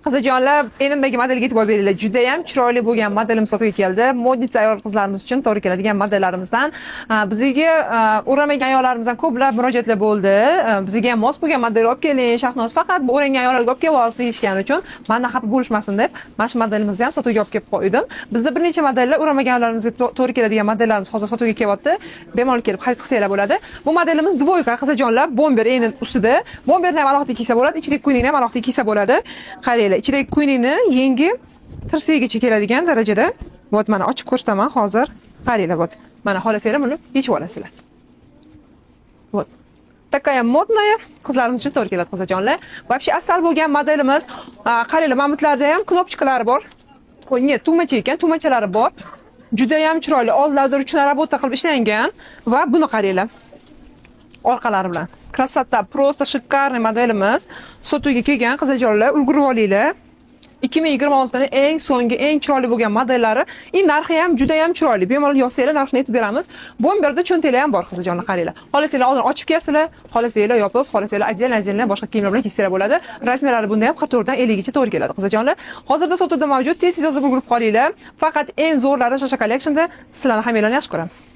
Qizijonlar, enimdagi modelga e'tibor beringlar. Juda ham chiroyli bo'lgan modelim sotuvga keldi. Модница ayol qizlarimiz uchun to'g'ri keladigan modellarimizdan. Bizga o'ramagan ayollarimizdan ko'plab murojaatlar bo'ldi. Bizga ham mos bo'lgan model olib keling, Shahnoz, faqat bu o'rangan ayollarga olib kelyapsiz deyishgani uchun mandan xafa bo'lishmasin deb mana shu modelimizni ham sotuvga olib kelib qo'ydim. Bizda bir necha modellar, o'ramagan ayollarimizga to'g'ri keladigan modellarimiz hozir sotuvga kelyapti. Bemalol kelib xarid qilsanglar bo'ladi. Bu modelimiz двойка, qizijonlar, bomber eni ustida. Bomberni ham alohida kiysa bo'ladi, ichidagi ko'ylakni ham alohida kiysa bo'ladi. Qaranglar, ichidagi ko'ylakni yengi tirsagigacha keladigan darajada. Вот, mana, ochib ko'rsataman hozir. Qaranglar, вот. Mana, xohlasanglar, buni yechib olasizlar. Вот. Такая модная, qizlarimiz uchun to'g'ri keladi, qizijonlar. Вообще asal bo'lgan modelimiz. Qaranglar, mamutlarda ham кнопочка lari bor. Ой, нет, tugmacha ekan, tugmachalari bor. Juda ham chiroyli, oldilari ручная работа qilib ishlangan va buni qaranglar. Orqalari bilan. Красота, просто шикарный modelimiz. Sotuvga kelgan, qizijonlar, ulgurib olinglar. 2026 ni eng so'nggi, eng chiroyli bo'lgan modellari и narxi ham juda ham chiroyli. Bemalol yozsanglar, narxini aytib beramiz. Bomberda cho'ntaklar ham bor, qizijonlar, qaranglar. Xohlasanglar, oldin ochib kiyasizlar, xohlasanglar, yopib, xohlasanglar, отдельно отдельно boshqa kiyimlar bilan kiysanglar bo'ladi. Размер lari bunda ham 44 dan 50 gacha to'g'ri keladi, qizijonlar. Hozirda sotuvda mavjud. Tez tez yozib ulgurib qolinglar. Faqat eng zo'rlari Shasha Collectionda. Sizlarni hammanglarni yaxshi ko'ramiz.